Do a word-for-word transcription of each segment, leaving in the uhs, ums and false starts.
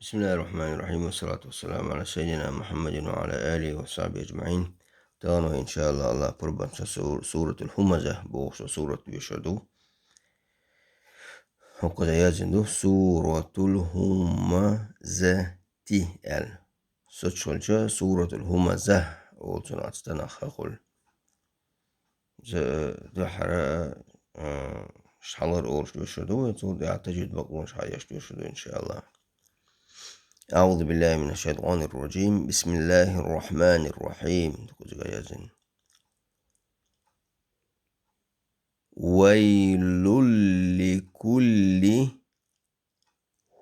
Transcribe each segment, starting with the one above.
بسم الله الرحمن الرحيم، والصلاة والسلام على سيدنا محمد وعلى آله وصحبه أجمعين. Тахана, иншааллахӀ, Аллахь пурбанца сур-, суратул ХӀумаза бохуш сурат вешар ду. ХӀокхуза яздина ду суратул ХӀумазати аьлла. Соцуш хилча суратул ХӀумаза олу цунах, цу тӀанах хӀахьула. Иза дуьххьара, а, хьалхара олуш доьшур ду вай, цул тӀаьхьа тажвид бакъонаш хьаеш доьшур ду, иншааллахӀ. أعوذ بالله من الشيطان الرجيم. بسم الله الرحمن الرحيم. Кхузахь яздина. ويل لكل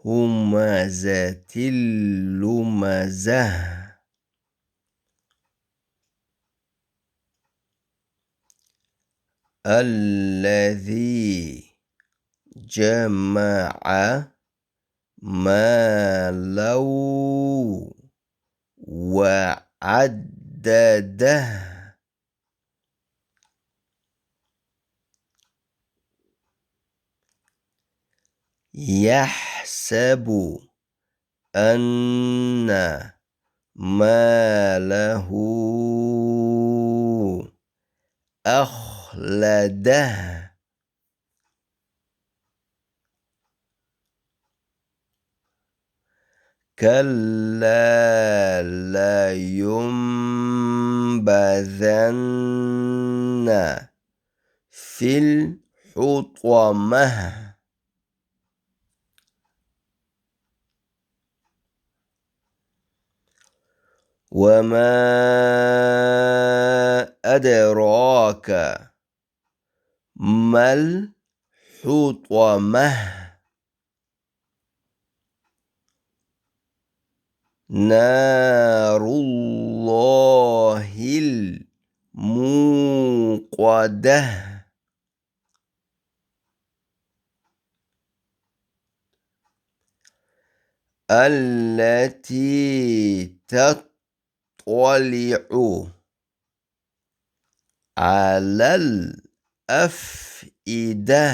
همزة لمزة. الذي جمع مالا وعدده. يحسب أن ماله أخلده. كلا لينبذن في الحطمة. وما أدراك ما الحطمة. نار الله الموقدة. التي تطلع على الأفئدة.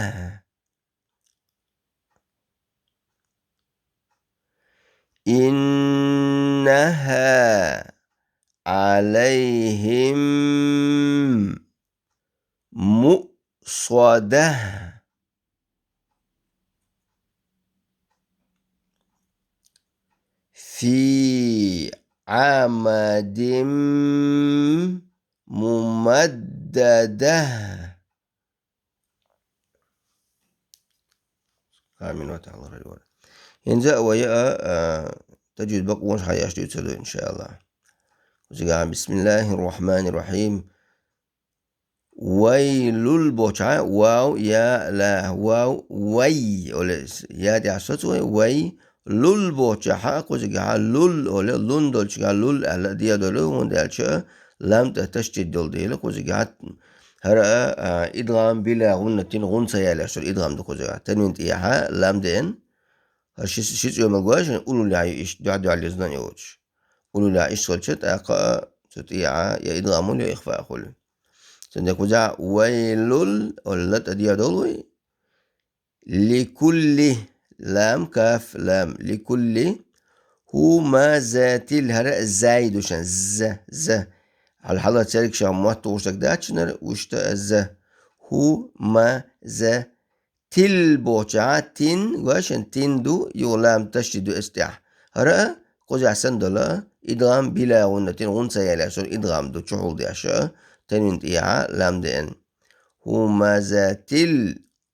إنها عليهم مؤصدة. في عمد ممددة. آمين. وتعالى الرجوع. ХӀинца а вай а, а, тажвид бакъонаш хьаеш дуьйцур ду, иншааллахӀ. Кхузахь, بسم الله الرحمن الرحيم. Вайлул бохучохь, вав, я, ла, вав, вай, олу я тӀехь соцу вай, вай, лул бохучохь, кхузахь лул, олу, лун долчугахь лул аьлла дехьадолу, хӀунда аьлча лам тӀе ташдид долу дела, кхузахь хӀара, а, идгӀам била гӀуннатин, гӀунна ца ялеш долу идгӀам ду кхузахь. Танвин тӀехьа лам деана, хӀара ши, ши цӀоьмал гой шуна, уллулехь ю иштта дуьхь-дуьхьал езна йоцуш. Уллулехь иштта хилча, тӀаккха а цу тӀехьа я идгӀам хуьлу, я ихфаъ хуьлу. Цундела кхузахь вайлул, олу ла тӀе дехьадолу вай. Ликулли, лам, каф, лам, ликулли. ХӀумазатил, хӀара зай ду шуна, з, з. Хьал хьалха цергаш мотт тухуш дерг дац шуна хӀара, вуьшта а з. ХӀу, ма, за, тил бохучохь, тин, гой шуна, тин ду, юха лам ташдид ду эцу тӀехь. ХӀара а кхузахь санна долу, идгӀам била гӀуннатин, гӀунна ца ялеш долу идгӀам ду, чухула деш а, танвин тӀехьа лам деана. ХӀумазатил,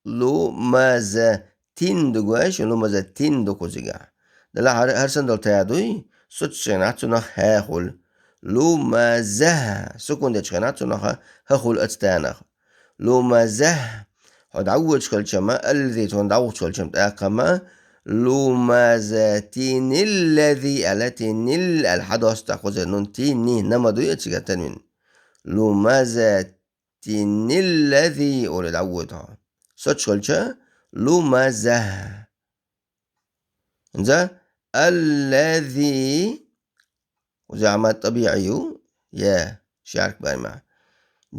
лумазатин ду гой шуна, лумазатин ду кхузахь. Делахь хӀара, хӀара санна долу та дуй, соцучу хенахь цунах хӀа хуьлу. Лумазахь, сукун дечу хенахь цунах хӀа хуьлу оцу танах. Лумазахь, хьо дӀавоьдуш хилча ма, аллази, цунах дӀавахча хилча ма, тӀаккха ма, лумазатиниллази, аьлла, тинил, аьлла, хьадоста кхузахь нун, тини, на ма дуй оцигахь танвин. Лумаза тиниллази олий дӀавоьду хьо. Соцуш хилча, лумаза. ХӀинца, аллази, кхузахь мад тӀабиӀи ю, я, шаьрк бан ма.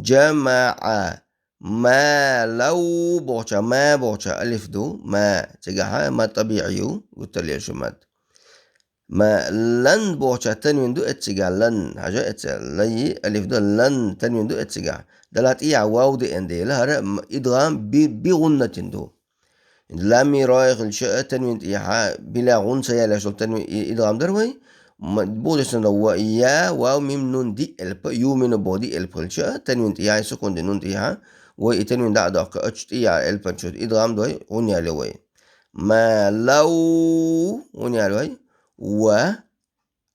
ЖамаӀа, ма лав бохуча, ма бохуча алиф ду, ма, цигахь мад тӀабиӀи ю, гуттар а лелаш ю мад. Ма лан бохуча танвин ду эццигахь, лан. Хьажа эццигахь. Лай алиф ду, лан танвин ду эццигахь. Далла тӀехьа вав деана дела, хӀара м-, идгӀам би, би гӀуннатин ду. Лами рой хилча а танвин тӀехьа, била гӀунна ца ялеш долу танвин и-, идгӀам дар вай. М-, бу десна ва я, вав, мим, нун диъ элп, юмину бо диъ элп хилча а, танвин тӀехьа, сукун ди нун тӀехьа, вай и танвин дӀа а доккху, ачу тӀехьа элпан чу идгӀам дой, гӀунна яле вай. Ма лав, гӀунна яле вай. Ва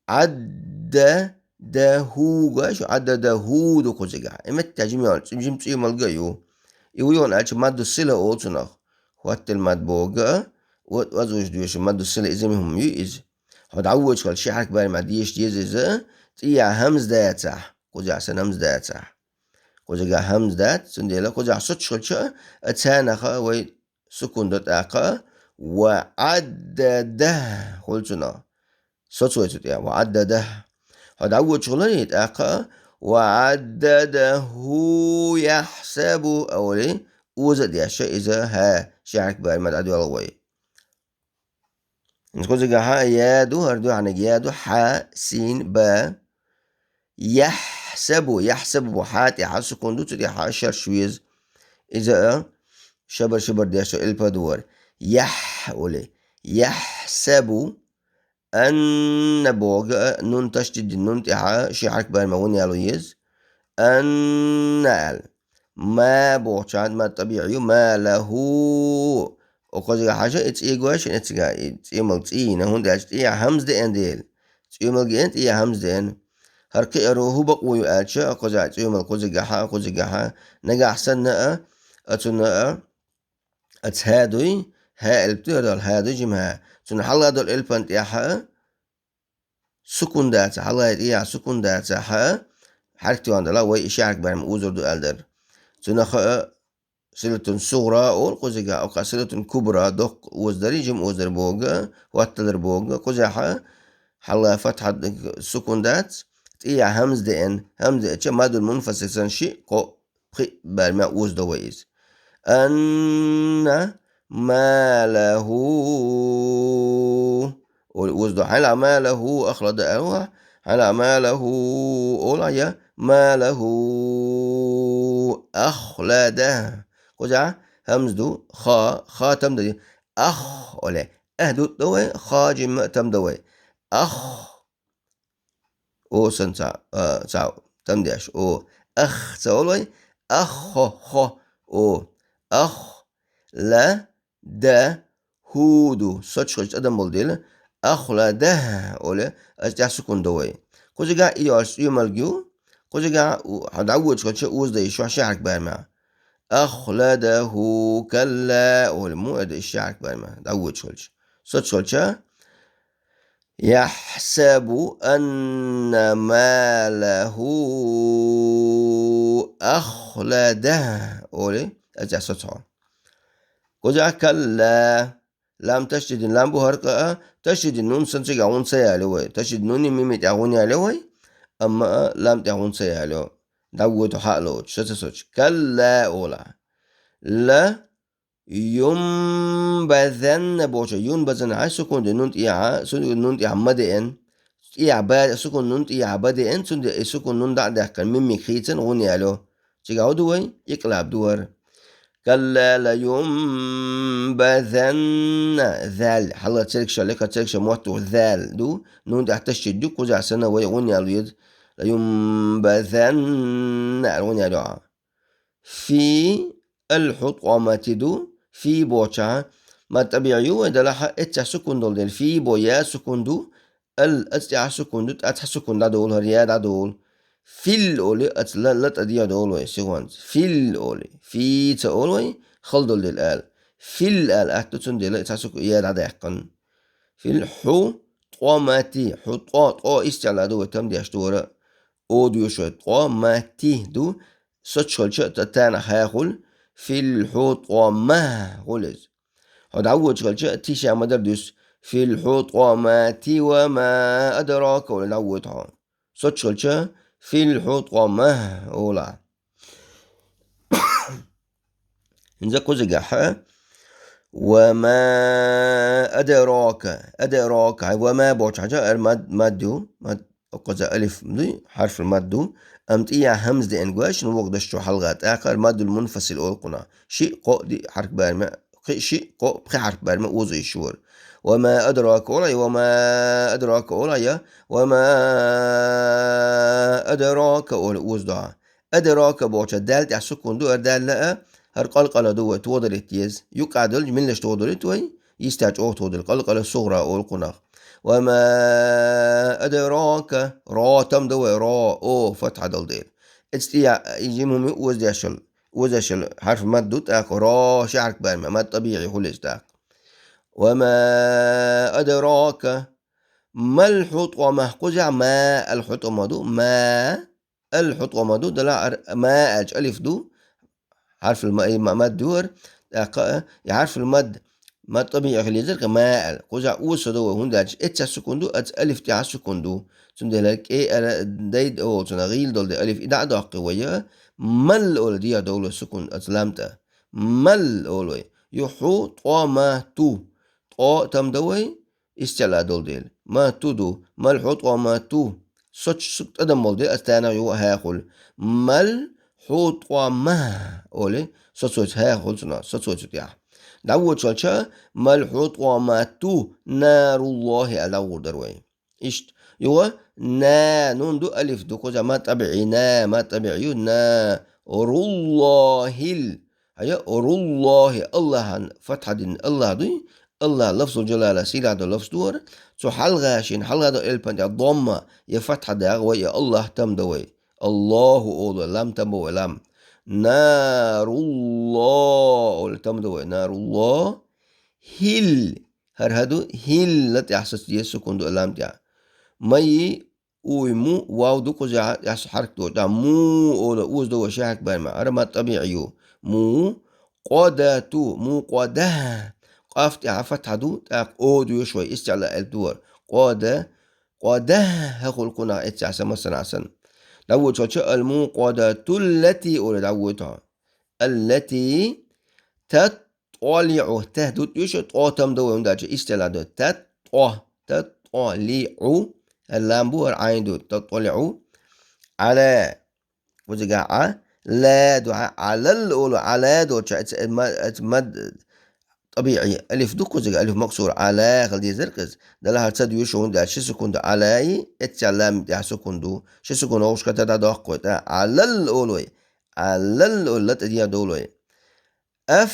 Ӏадда да хӀу гой шу, Ӏадда да хӀу ду кхузигахь. И метта жима йолу, жим цӀуьймалга а ю. И ву йона аьлча мадду сила олу цунах. Хаттал мад бога а, вот вазвуж доьшу мадду сила иза ма хӀума ю иза. Хьо дӀавоьдуш хилча ши хьарк барамехь деша деза иза, тӀехьа хӀамза дацахь, кхузахь сан хӀамза дацахь. Кхузигахь хӀамза дац, цундела кхузахь соцуш хилча а, царнах а вай сукун до тӀаккха, ва Ӏадда да хуьлу цунах. Соцу вай цу тӀе, ва Ӏаддадахь. Хьо дӀавоьдуш хиларе тӀаккха, ва Ӏаддадаху яхьсабу олий, оза а деш, иза хьа ши хьарк барамехь дӀадоьлху вай. Кхузигахь я ду, хӀара дуьхьаниг я ду, хьа, син, ба. Яхьсабу, яхьсабу бу хьа тӀехьа сукун ду, цу тӀехьа шарш веза. Иза а шабар-шабар деш элп а ду хӀара. Яхь олий. Яхьсабу. Анна боху а, нун ташдид дина нун тӀехьа ши хьарк барамехь гӀунна яло еза. Анна аьлла. Ма бохучохь мад тӀабиӀи ю, ма лаху. О, кхузигахь хьажа, и цӀий гой шуна эццигахь, и цӀуьймалг цӀий йина, хӀунда аьлча тӀехьа хӀамза деана дела. ЦӀуьймалг еана, тӀехьа хӀамза деана. ХӀара кхиаро хӀу бакъо ю аьлча, кхузахь цӀуьймалг кхузигахь а, кхузигахь а. Нагахь санна а, оцунна а, Оцу хӀа дуй, хӀа элп дуй, хӀара долу хӀа дуй, жима хӀа. Цунна хьалха долу элпан тӀехь а сукун дацахь, хьалха тӀехь а сукун дацахь, хьарк тӀехь а дала, вай и ши хьарк барамехь озор ду аьлла дара. Цунах а силатун сугӀра олу кхузигахь, оккха силатун кубра, доккха озадар, жима озадар боху, хӀоттадар боху, кхузахь а хьалха фатхьа сукун дац, тӀехь хӀамза деана, хӀамза деача маддул мунфасил санна шиъ, кхоъ, пхиъ барамехь озадо вай иза. Анна малаху. Олий озадо. Хьайла малаху ахлада аьлла. Хьайла малаху. Олий я малаху ахлада. Кхузахь хӀамза ду, ха, ха там дади. Ах, олий. Ах дутт до вай, ха жимма там до вай. Ах. О санна цхьа, а, цхьа там деш. О. Ах ца олий, ах, хо, хо. О. Ах, ла, да, ху ду. Соцуш хилча тӀадам болу дела. Ах, ла, да, олий, аса тӀехь сукун до вай. Кхузигахь и йолуш цӀуьймалг ю. Кхузигахь у, хьо дӀавоьдуш хилча оза дай шуьхь ши хьарк барамехь. Ахладаху калла, олий, му эда ишши хьарк барамехь, дӀавоьдуш хилча. Соцуш хилча, яхьсабу анна малаху ахлада, олий, аса соцу хьо. Кхузахь калла. Лам ташдидин лам бу хӀара къа а, ташдидин нун санна цигахь гӀунна ца ялайо вай. Ташдидин нуни мими тӀехь гӀунна ялайо вай, амма а лам тӀехь гӀунна ца ялайо. ДӀавоьду хьа а лоцуш, ша ца соцуш. Калла олахь. Ла юмбазанна бохуча, юнбазанна хьайн сукун ди нун тӀехьа, су-, нун тӀехьа ма деана. ТӀехьа ба, сукун нун тӀехьа ба деана, цундела и сукун нун дӀа а даьккхина, мимиг хийцина гӀунна ялайо. Цигахь хӀун ду вай? Икълаб ду хӀара. Калла лаюнбазанна. Зал. Хьалха цергаш а лекха цергаш а мотт ду. Зал ду. Нун тӀехь ташдид ду, кхузахь санна вай гӀунна ял веза. Лаюнбазанна аьлла гӀунна ял йохьа. Фи алхьутӀамати ду. Фи бохуча, мад тӀабиӀи ю вай делахь а, эццехь сукун долу дела. Фи бо я сукун ду. Ал, аца тӀехь сукун ду, тӀа цхьа сукун дӀадолу, хӀара я дӀадолу. Фил олий, аца ла, ла тӀадегӀа долу вай сихонца. Фил олий. Фи ца олу вай, хала долу дела ала. Фил ала атта, цундела цхьа сукун я дӀадаьккхина. Фил хьу тӀомати, хьу тӀо, тӀо истигӀла ду вай, там деш ду хӀара. О доьшу вай, тӀомати ду, соцуш хилча а та-, танах хьа хуьлу, фил хьу тӀома хуьлу иза. Хьо дӀавоьдуш хилча, ти ша ма-дарра дуьсу. Фил хьутӀамати ва ма адрака олий дӀавоьду хьо. Соцуш хилча, фил хьутӀама олахь. ХӀинца кхузигахь, وما أدراك، أدراك. هاي وما бохуча хьажа, ара мад, мад ю, мад, кхуза алиф ду, хьарфул мад ду. Амма тӀехьа хьамза деана гуш, ну вокх дашчу хьалха, тӀаккха ара маддул мунфасил олу кхунах. Шиъ, кхоъ, диъ хьарф бараме, кхин шиъ, кхоъ, пхи хьарф бараме оза йиш ю хӀара. وما أدراك олий, وما أدراك олий, وما أدراك олий оза ду хьа. أدراك бохуча дал тӀехь сукун ду, ара дал а, хӀара къалкъала ду вай, тодалийта деза. Юккъехь долчу меллаша тодалийта вай, йистехь чӀогӀа тодалийта, къалкъала сугӀра олу кхунах. وما أدراك, ро там ду вай, ро, о, фатхьа долу дела. Эцу тӀехь и жима хӀума ю оза деш йолу, оза деш йолу хьарф мад ду, тӀаккха ро ши хьарф бараме, мад тӀабиӀи хуьлу иза тӀаккха. وما أدراك, ما الحطمة, кхузахь ما الحطمة ду, ما الحطمة ду, делахь ара ма аьлча алиф ду, хьарфул ма-, ма-, мад ю хӀара, тӀаккха а, и хьарфул мад, мад тӀабиӀи хила езара-кх ма аьлла. Кхузахь оза ду вай, хӀунда аьлча эццехь сукун ду, оцу алиф тӀехь сукун ду. Цундела кӀе ара дай олучунах гӀийла долу де алиф и дӀа а доккхий вай, мал олий дехьа довлу вай сукун оцу лам тӀе. Мал олий вай. Юха хьу, ткъо, ма, ту. Ткъо там ду вай, истиъла долу дела. Ма ту ду, мал хьу ткъо ма ту. Соцу сук тӀадам болу дела, аса танах юха хӀа хуьлу. Мал хьу ткъо ма олий, соцуьйту хӀа хуьлу цунах, соцуьйту тӀехь. ДӀавоьдуш волча, мал хьу ткъо ма ту, наруллохи аьлла дӀагӀур дара вай. Иштта. Юха на, нун ду, алиф ду, кхузахь мад тӀабиӀи, на, мад тӀабиӀи ю, на, руллохил. Хьая, руллохи, Аллахьан фатхьа дина Аллах дуй, Аллах лафзул жалала, сийлахь долу лафз ду хӀара, цу хьалха шена, хьалха долу элпан тӀехь домма, я фатхьа дагӀа вай, я Аллах там ду вай. Аллоху олу вай, лам там бу вай, лам. Нарулло олу там ду вай, нарулло. Хил, хӀара хӀа ду, хил, ла тӀехь саца деза сукун ду лам тӀехь. Майи, уй, му, вав ду кхузахь, яс хьарк ду, тӀаккха му олу, оза ду вай ши хьарк бараме, хӀара мад тӀабиӀи ю. Му, къодату, му къода. Къаф тӀехь фатхьа ду, тӀаккха о доьшу вай, истиъла элп ду хӀара. Къода, къода, хӀа хуьлу кхунах эццехь сан, массанхьа санна. ДӀавоьдуш волча, ал му къодату ллати олий дӀавоьду хьо. Аллати тат тӀолиӀу. Тахь ду тӀуьйша, ткъо там ду вай, хӀунда аьлча истиъла ду. Тат тӀо, тат тӀолиӀу. ХӀара лам бу, хӀара Ӏайн ду. Тат тӀолиӀу. Ӏала. Кхузигахь Ӏа. Ла ду хьа. Ӏалал олу, Ӏала долча, эц-, эц-, ма-, эц-, мад тӀабиӀи. Алиф ду кхузигахь, алиф максур. Ӏала хила дезара-кх иза. Делахь хӀара ца доьшу, хӀунда аьлча ши сукун ду Ӏалаи, эццехь лам тӀехь сукун ду. Ши сукун вовшашка тӀе дӀадоккху вай тӀаккха. Ӏалал олу вай. Ӏалал олу, ла тӀе дехьа довлу вай. Аф,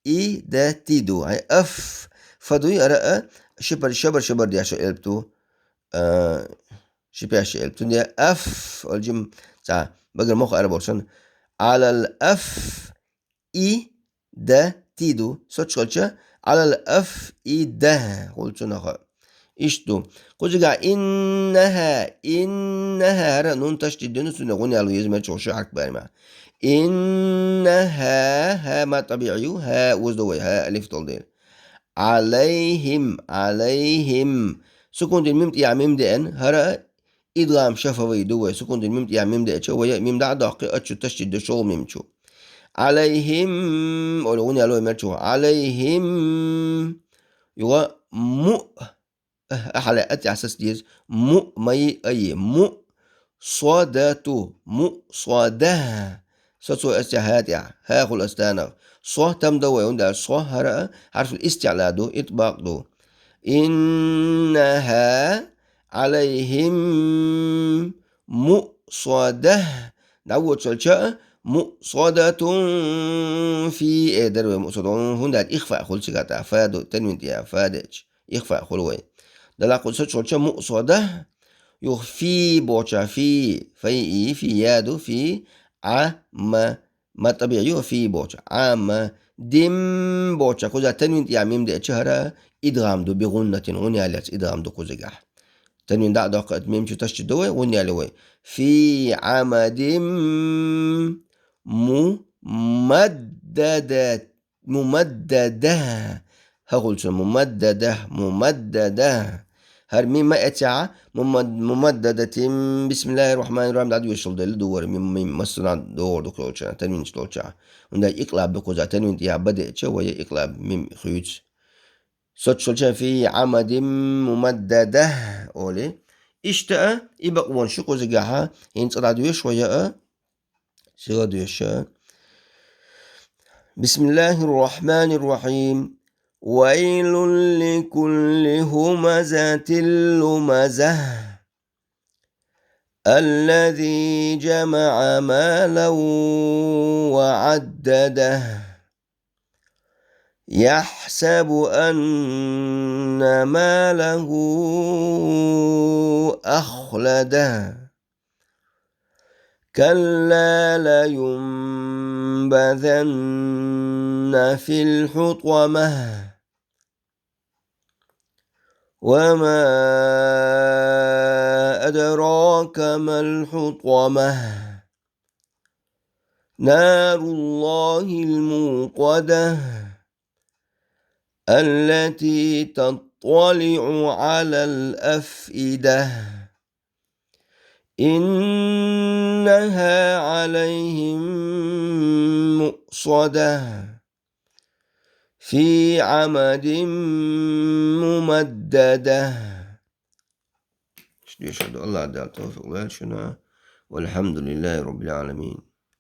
и, да, ти ду. Хьай, аф, фа дуй, ара а, шипар, шабар, шабар деш элп ду. А, шипеш элп ду. Цундела аф, ол жим, ца, багар мох ара болшан. Алал аф, и, да, ти ду. Соцуьйтуш волча, алал аф, и, да. Гулцунаха. Иштта ду. Кхузигахь иннахӀа, иннахӀа, хӀара нун ташдид дина, цуьнан гӀунна ял еза мел чу ши хьарк бараме. ИннахӀа, хӀа мад тӀабиӀи ю, хӀа оза ду вай, хӀа алиф долу дела. Ӏалайхим, Ӏалайхим. Сукун дина мим тӀехь мим деана, хӀара идгӀам шафавий ду вай. Сукун дина мим тӀехь мим деача, вай мим дӀа а доккхий, оцу чу ташдид ду, шолгӀа мим чу. Ӏалайхим, олу гӀунна ял вай мел чу. Ӏалайхим. Юха му, ахьа лаьа тӀехь саца деза. Му, майи, айи. Му, содату. Му, сода. Соцуьйту аса хӀа тӀехь. ХӀа хуьлу аса танах. Со там ду вай, хӀунда аьлча со, хӀара а, хьарфул истиъла ду, итбакъ ду. ИннахӀа Ӏалайхим муъсадахӀ. ДӀавоьдуш волча, муъсадатун фи, э, дара вай муъсадатун, хӀунда аьлча ихфаъ хуьлу цигахь тӀаккха, фа ду, танвин тӀехь, фа деача. Ихфаъ хуьлу вай. Делахь кхуза соцуьйтуш волча муъсадахӀ, юха фи бохуча, фи, фай и, фи я ду, фи, Ӏа, ма, мад тӀабиӀи ю, фи бохуча. Ӏама, дим бохуча, кхуза танвин тӀехь мим деача, хӀара идгӀам ду, би гӀуннатин, гӀунна ял еза идгӀам ду кхузигахь. Танвин дӀа а доккхий, мим чу ташдид ду вай, гӀунна ял ю вай. Фи Ӏамадим му-, маддадат. МумаддадахӀ. ХӀа хуьлу цуьнан, мумаддадахӀ, мумаддадахӀ. Гьар мим ма эцягӀа, мумад-, мумаддадатин, бисмиллахир рахманир рахим, дӀадоьшалдалла дувара мим, мим, массана догӀур ду кхочана, танвин долча. Унда икълаб ду кхуза, танвин тӀа ба деъча, вай икълаб мим хуьйцу. Соцчулча фи амадин мумаддада оли. Иштта а, и бакъван шу кхузагахьа, хӀинца дӀадоьшу вай а, сила доьшу. بسم الله الرحمن الرحيم. ويل لكل همزة لمزة الذي جمع مالا وعدده يحسب أن ماله أخلده كلا لينبذن في الحطمة وما أدراك ما الحطمة نار الله الموقدة التي تطلع على الأفئدة إنها عليهم مؤصدة في عمد ممددة. Шу доьшур ду, АллахӀ Дала тавфикъ лойла шуна. والحمد لله رب العالمين.